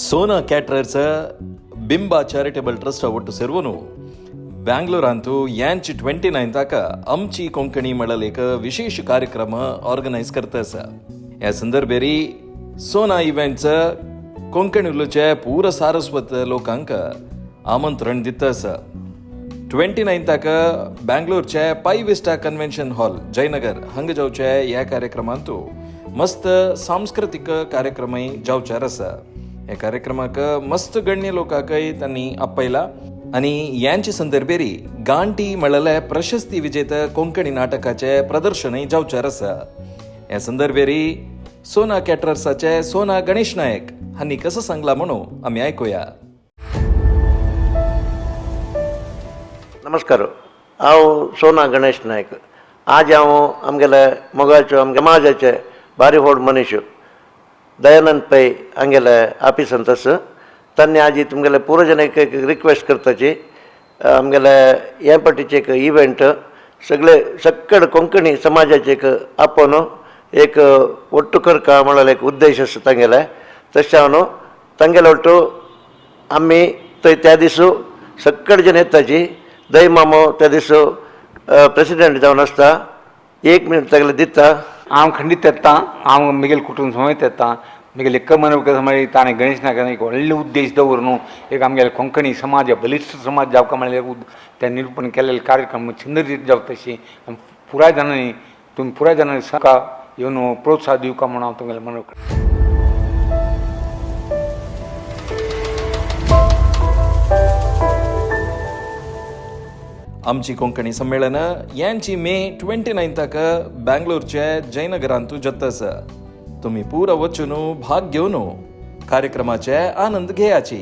सोना caterers बिंबा charitable ट्रस्टा ಒಟ್ಟು ಸೇರುವನು ಬ್ಯಾಂಗ್ಳೂರಂತೂ यांची 29 आमची कोंकणी म्हळ्यार एक विशेष कार्यक्रम ऑर्गनायज करता आसा. ह्या संदर्भेरी सोना इव्हेंट्स कोंकणी उलोवचे पुरा सारस्वत लोकांक आमंत्रण दिता आसा. 29 बँगलोरचे Pai vista convention hall, Jayanagar हांगा जावचे ह्या कार्यक्रमांतू मस्त सांस्कृतीक कार्यक्रमय जावचार आसा. ह्या कार्यक्रमाक मस्त गण्य लोकांकय तांणी आपयला आनी यांचे संदर्भेरी गांठी म्हळ्यार प्रशस्ती विजेत कोंकणी नाटकाचे प्रदर्शनय जावचार आसा. ह्या संदर्भेरी सोना कॅटरर्साचे सोना गणेश नायक हांणी कसं सांगला म्हणून आमी आयकुया. नमस्कार, हांव सोना गणेश नायक. आज हांव आमगेले मोगाचो, आमगे समाजाचे बारी व्हड मनीस दयानंद पै हांगेले ऑफिसांत आसा. तांणी आज तुमगेले पुरो जण एक एक रिक्वेस्ट करताची, आमगेले हे पाटीचे एक इव्हेंट सगळे सक्कड कोंकणी समाजाचे एक आपोवन एक ಒಟ್ಟು करका म्हळ्यार एक उद्देश आसा तांगेले. तशें हांव न्हू तांगेले ಒಟ್ಟು आमी थंय त्या दिसू सक्कड जण येताची. दय मामो त्या दिसू प्रेसिडेंट जावन आसता. एक मिनट तागेले दिता. हांव खंडीत येता. हांव मिगेल कुटुंब समेत येता. मिगेल एक्क मनवक समय ताणें गणेश नायकान एक व्हडलो उद्देश दवर न्हू, एक आमगेले कोंकणी समाज बलिश्ट समाज जावका म्हळ्यार एक त्या निरूपण केलेले कार्यक्रम सुंदर जावता. तशी पुराय जाणांनी, तुमी पुराय जाणांनी सामका येवन प्रोत्साह दिवका म्हणून हांव तुमगेले मनवक. आमची कोंकणी संमेलन यांची मे 29 बँगलोरचे जयनगरांतू जाता आसा. तुमी पुरा वचून भाग घेवन कार्यक्रमाचे आनंद घेयाची.